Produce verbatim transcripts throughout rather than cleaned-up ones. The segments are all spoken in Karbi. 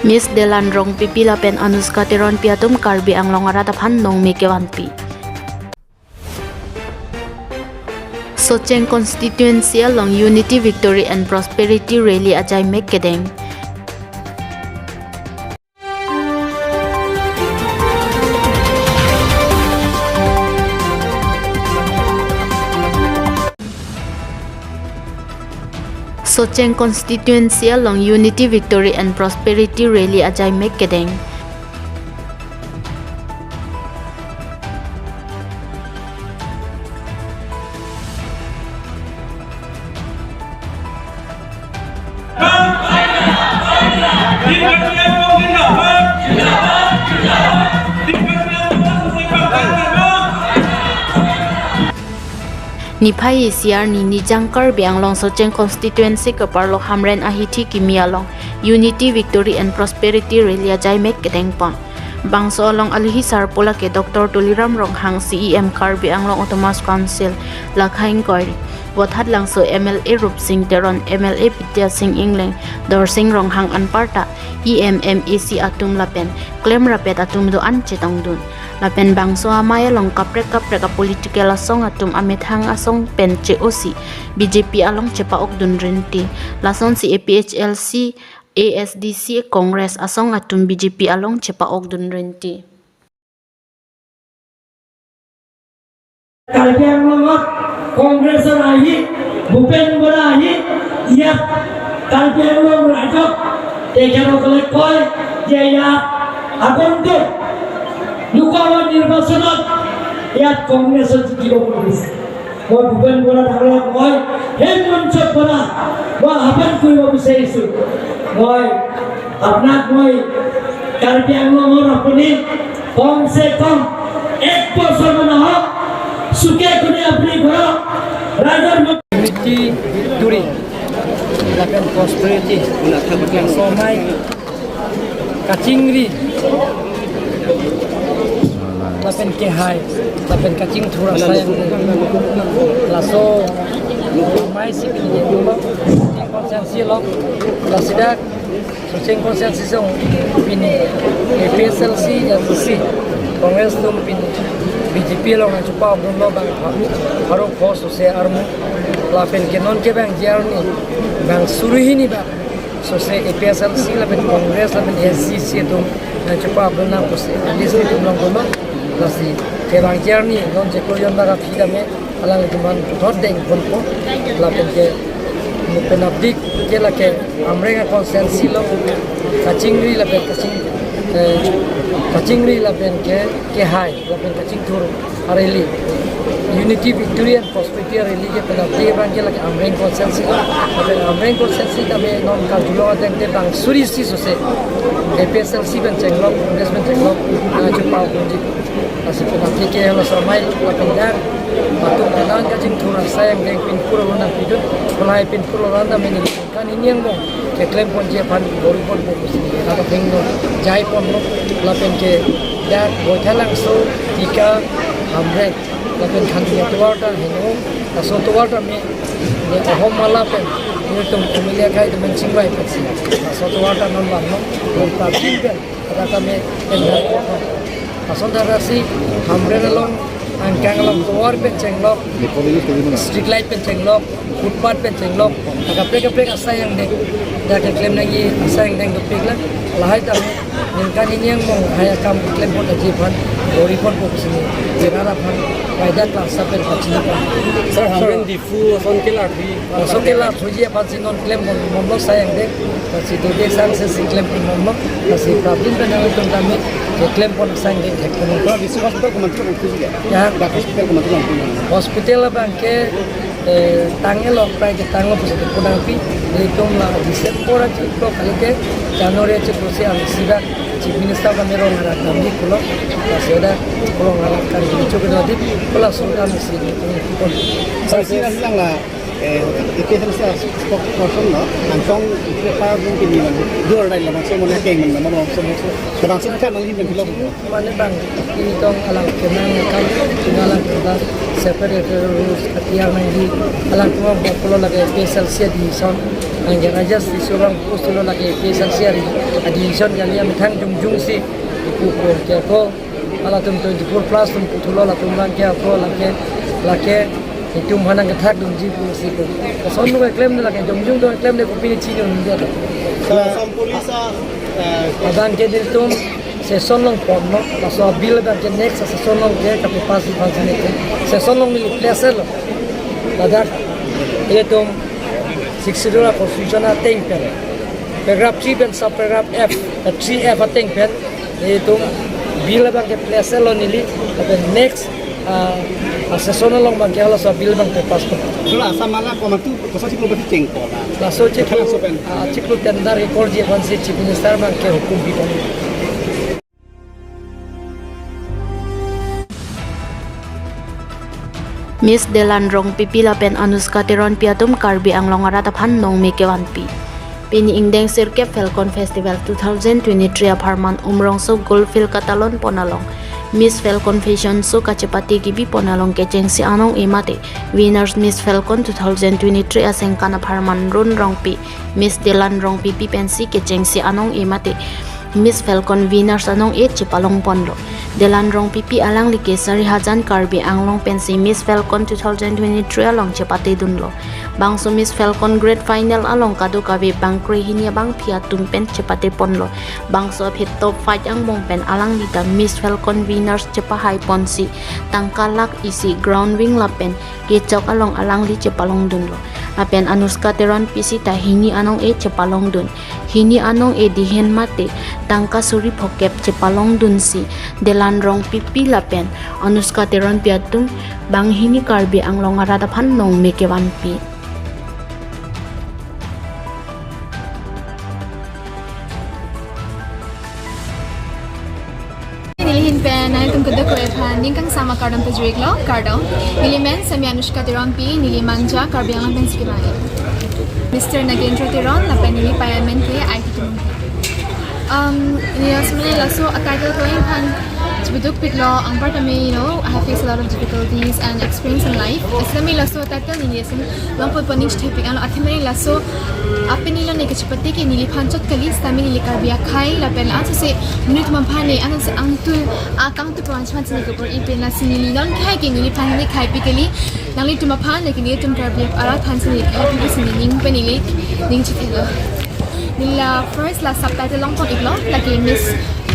Miss Delan Rongpipi lapen Anushka Teronpi atum Karbi Anglong arat aphan nongme kevanpi. Socheng Constituency along Unity, Victory and Prosperity Rally ajaimek kedeng. Socheng Constituency along Unity, Victory and Prosperity Rally ajaimek kedeng. Niphai isi arni Nijang Karbi Anglong Socheng Constituency keparlo Hamren ahithi kimi along Unity, Victory and Prosperity Rally ajaimek kedengpon. Bangso along alohi sarpo lake Doctor Tuliram Ronghang, C E M Karbi Anglong Autonomous Council, lakha ingkoi, Voithalangso M L A Rupsing Teron, M L A Bidya Sing Engleng, Dorsing Ronghang anparta E M, M A C atum lapen klemrapet atum do-an chetongdun. Lapen bangso amei along kaprek kaprek a political asong atum amethang asong pen che-osi B J P along chepa-okdun rinti. Lasonsi A P H L C, A S D C, Congress asong atum B J P along chepa-okdun rinti. Karbi Anglongot Congressor ahi, Bhupen Bora ahi, iyat Karbi Anglong rajyot tekhero kole koi, je iyat agonto Lok Sabha নিৰ্বাচনত iyat Congressor jiki bo Congress. মই ভূপেন বৰা ডাঙৰীয়াক মই সেই মঞ্চৰ পৰা মই আহ্বান কৰিব বিচাৰিছো, মই আপোনাক মই কাৰ্বি আংলঙৰ আপুনি কমচে কম এক বছৰমান আহক, সুখে কোণে আপুনি ঘৰক ৰাইজৰ মন Unity, Victory lapen Prosperity, laso amei kachingri lapen kehai lapen kachingthur asai, laso amei si pini constituency along, lasi dak Socheng constituency along pini A P H L C, A P C, Congress atum pini B J P along nangchepa-okdunlo bang pharo pho sose armu, lapen ke non kevangji arni bang suri hini bang sose A P H L C lapen Congress lapen A S D C atum nangchepa-okdun nang pusi list atum along dolo. Lasi kevangji arni non chiklo jon bang aphi tame alanglitum aphan puthot dengponpo. Lapen ke penapdik ke lake Hamren a constituency along kachingri lapen kaching, eh, kachingri lapen ke kehai lapen kachingthur a-rally, Unity, Victory and Prosperity a-rally ke penapdik abang ke lake Hamren constituency. Lapen Hamren constituency tame non karjulong ateng te bang suri isi sose A P H L C pen chenglok, Congress pen chenglok, nangchepa-okdunji. Lasi penapdik ke laso amei lapen dak atum kalang kachingthur asai angdeng pinpur along nangpidun, kolai pinpur along nang mini kan ini angbong keklemponji aphan bor-iponpo pusi dak athengno jaiponlo. Lapen ke dak Voithalangso, Tika, Hamren lapen Khanti atovar ta heno, laso atovar ta me, me Ahom Mala pen, netum M L A akhei atum chingvai pensi laso atovar ta non vanglo, non ta ching pen dak tame pen dak. Lason thakthaksi Hamren along angkang along tovar pen chenglok, street light pen chenglok, footpath pen chenglok, kaprek kaprek asai angdeng, dak keklem nangji asai angdeng dopiklang. Lahai tame ningkan hini angbong lahai akam keklemponji aphan bor-iponpo pusi ne, Bihar aphan, kaida klasa pen pachini aphan. Sir, Hamren Diphu ason kelarthu. Laso kelarthuji aphansi non klem bom, bomlo asai angdeng, lasi dode sang se si klem bom bomlo, lasi prabin pen nangtum tame keklempon asai angdeng thekponlo. Sir, district hospital komantu nangthuji ke? Ya. Dak hospital komantu nangthu? Hospital abang ke, eh, tanglo, prai ke tanglo pusi punangpi, ilitum la December achiklo kali ke, January achiklo si ang sida Chief Minister kami rong arat kami pulo, lasi ada rong arat kami chok dodi, pulo sultan si. Sir, si lang la eh, A P H L C spokesperson lo, Angtong Ipre Park nung pini lang, dur dai labangso mona keng nang nama labangso mo, labangso kan nang himen pilo. Mane bang, ini tong alang kenang kan, ini alang kita separate rules, katiar nangji, alang kuma bokolo lagi A P H L C division, Anke Rajesh Tisso abang post lo lake K S R C ari a-decision kali, amethang jongjong si ipu ko ke ko, halatum twenty-four plus atum puthulo, latum abang ke ko lake, lake itum aphan nangkethak dunji pusi ko. Lason lo keklem lake jongjong do keklem le kopi ne chinidunde. Sa-, Assam Police a, eh, abang ke nelitum session along ponlo, laso bill abang ke next session along ke kapapass iphan sini ke. Session along neli place lo. Ladak itum Sixth Schedule a-provision ateng pen, paragraph three pen sub paragraph F, eh, three F ateng pen itum bill abang ke place lo neli, lapen next, ah, ah, session along abang ke halaso bill abang ke pass ko. Sula, Assam mala komantu kosa chiklo basi cheng ko la. Laso chiklo, Kena so pen. Ah, chiklo tender record ji aphan si Chief Minister abang ke hukum pi pon. Miss Delan Rongpipi lapen Anushka Teronpi atum Karbi Anglong arat aphan nongme kevanpi. Pini ingdeng sirkep Falcon Festival two thousand twenty-three apharman Umrongso Gold Field katalon pon along Miss Falcon Fashion Show kachepate kebi pon along kechengsi anong-e mate winners Miss Falcon two thousand twenty-three asengkan apharman Run Rongpi, Miss Delan Rongpipi pensi kechengsi anong-e mate Miss Falcon winners anong-e chepalong ponlo. Delan Rongpipi alangli ke Sarihajan Karbi Anglong pensi Miss Falcon two thousand twenty-three along chepate dunlo. Bangso Miss Falcon Grand Final along kadokave bangkre hini abangpi atum pen chepate ponlo. Bangso aphi top five angbong pen alangli ta Miss Falcon winners chepahai ponsi tangka lakh isi ground wing lapen kechok along alangli chepalong dunlo. Lapen Anushka Teronpi sita hini anong-e chepalong dun. Hini anong-e dihen mate tangka suri phokep chepalong dunsi Delan Rongpipi lapen Anushka Teronpi atum banghini Karbi Anglong arat aphan nongme kevanpi. Neli ahin pen nanglitum kadokave aphan ning kangsam akardom pajir-iklo, kardom. Neli men Sami Anushka Teronpi, neli Manja, Karbi Anglong pensi kevang. Mister Nagendra Teron, lapen neli pei amen ke Aiki Timung. Um, neli asmene laso a-title ko-an aphan chibuduk piklo, anparta me, you know, I have faced a lot of difficulties and experience in life. Asmene laso title neli asin long pon pon ning chithepik-anlo, athema neli laso apini lo ne kachepate ke neliphan chot kali, sami neli Karbi akhei lapen ansose monit atum aphan ne, ansose angtu, akangtu aphan chephan si ne kebor-i pen, lasi neli non khei ke neliphan ne kheipi kali, nanglitum aphan, lake nelitum Karbi arat aphan si ne kheipi pusi neli ning pen neli ning chithelo. Neli la first la subtitle long pon-iklo, lake Miss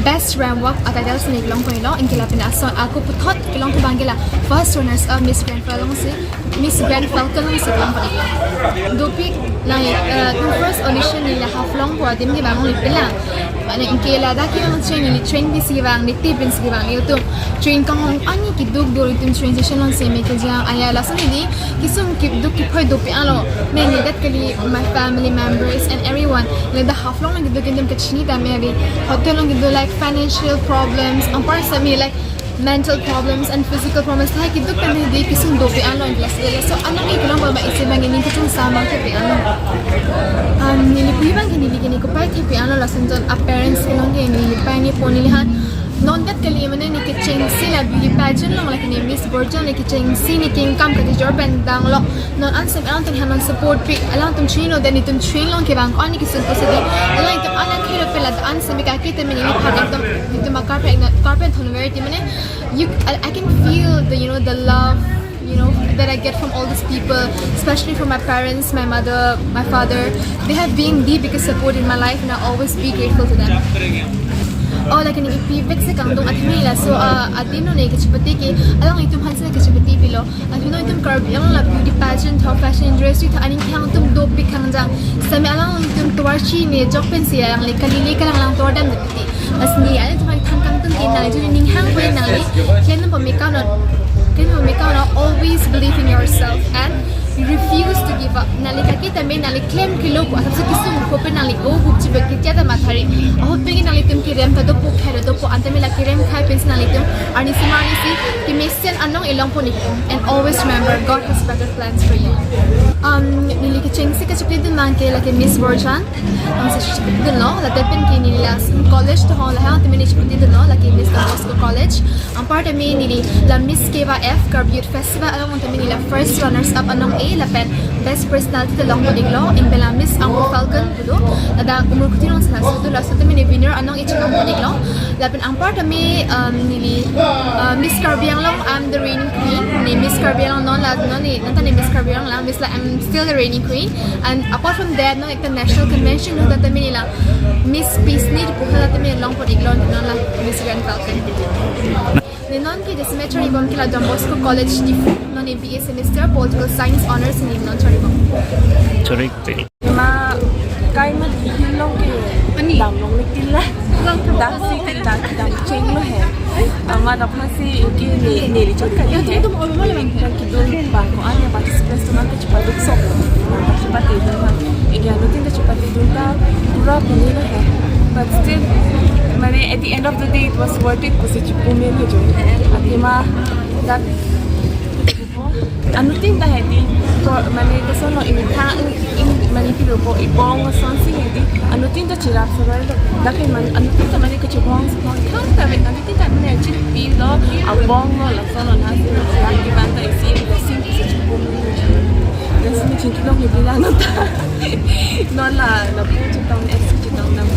Best Ramp Walk a-title si ne long pon-iklo, anke lapen ason ako puthot kelong abang ke la first runners up Miss Grand Falcon si, Miss Grand Falcon si long pon-iklo. Dopik, like, uh, the first audition neli la Haflong pu adim kevang, only pela. Mane anke ladak kevang train, neli train pensi kevang, neli tip pensi kevang, nelitum train kanghon ani keduk do, nelitum train station along seme kejang, aya lason neli kesung keduk kephoi dopik-anlo. Mane neli det kali, my family members and everyone. Neli dak Haflong along kedo ke nelitum kachini tame ave. Hotel along kedo, like, financial problems, anparta me, like, mental problems and physical problems, lahai keduk tame dei kesung dopik-anlo, anke laso, laso anong-e kelong abang isi abang neli kachung samang thepik-anlo. Um, neli pui abang ke neli ke ne kopai thepik-anlo, lason jon a-parents kelong ke neli pei ne pon, neli han non det kali, mane ne kechengsi la beauty pageant along, lake ne Miss Borjan ne kechengsi ne kengkam kachejor pen danglo. Non ansem alangtum han non support pi, alangtum chinilo, then itum chinilo kevang ko-an kesung pusi dei. Alangtum alang khelo pela ansem ka ke tame neliphan ekdom, itum a-carpet, carpet thon very ti mane, you, I, I can feel the, you know, the love, you know, that I get from all these people, especially from my parents, my mother, my father. They have been the biggest support in my life, and I'll always be grateful to them. Oh, lake ne kepipik si kangtung athema laso, uh, adim lo ne kachepate ke, alanglitum aphan si ne kachepate pilo. Athema itum Karbi Anglong la beauty pageant tho, fashion industry tho, aning kehang atum dopik kangjang. Sami alanglitum tovar chini jok pensi alangli kali le kalang lang tovar dam deti. Asni alanglitum aphan thang kangtung ke nangli juni ning hang pen nangli klem pon mekam non, klem pon mekam non, always believe in yourself and refuse to give up. Nangli kaki tame nangli klem kelo pu asapsi kesung ko pen nangli o gup chibe kitia ta mathari. Ahut pen nanglitum kerem ta dopo, khelo dopo, anta me la kerem khai pensi nanglitum arnisi ma arnisi kemesen anong-e long pon-ikpo, and always remember God has better plans for you. Um, neli kechengsi kachepate dun Anke lake Miss Borjan, ang sa chikdun lo, lapen ke neli la college to hong lahai, tame neli chikdun lo, lake Miss Don Bosco College. Anparta me neli la Miss Keva F Karbi Youth Festival along tame neli la first runners up anong e, lapen best personality ta longpon-iklo, anke la Miss Amur Falcon pulo, ladak Umrukhuti along si laso do, laso tame neli winner anong e chelongpon-iklo. Lapen anparta me, um, neli, uh, Miss Karbi Anglong, I'm the reigning queen. Ne Miss Karbi Anglong non la, non ne, non ta ne Miss Karbi Anglong la, Miss la, I'm still the reigning queen. And apart from that, non ekta national convention lo, ta tame neli la Miss Peace ne pu hala tame longpon-iklo, non la Miss Grand Falcon. Ne non ke jasemet chari bom ke la Don Bosco College Diphu, non ne B A semester, Political Science Honours ne non chari bom. Chari te. Ema kaima hilong ke ani dam long le tila. Dam si ke dam, dam cheng lo he. Ama dam si ke ne, neli chot ka he. Yang kedun bang ko-an ya participants atum ke chepaduk sok. Chepate dun ma. Anke anuttin ta chepate dun ta pura puni lo he. But still, mane, at the end of the day, it was worth it pusi chepu me lo jo. Athema that anuttin ta hedi, ko, mane, koson lo, ingtha, ing, ing, mane, pilo po, ibong, son si hedi, anuttin ta chirap sarai lo. Dak ke mane, anuttin ta mane kachibong, bong, thang ta vet, anuttin ta mane chirpi lo, abong lo, lason lo, nasi lo, chirap di ban ta isi, blessing, isi chipum. Blessing chingki lo, hedi la, anut ta. Non la, lapu chitong, S C chitong, nam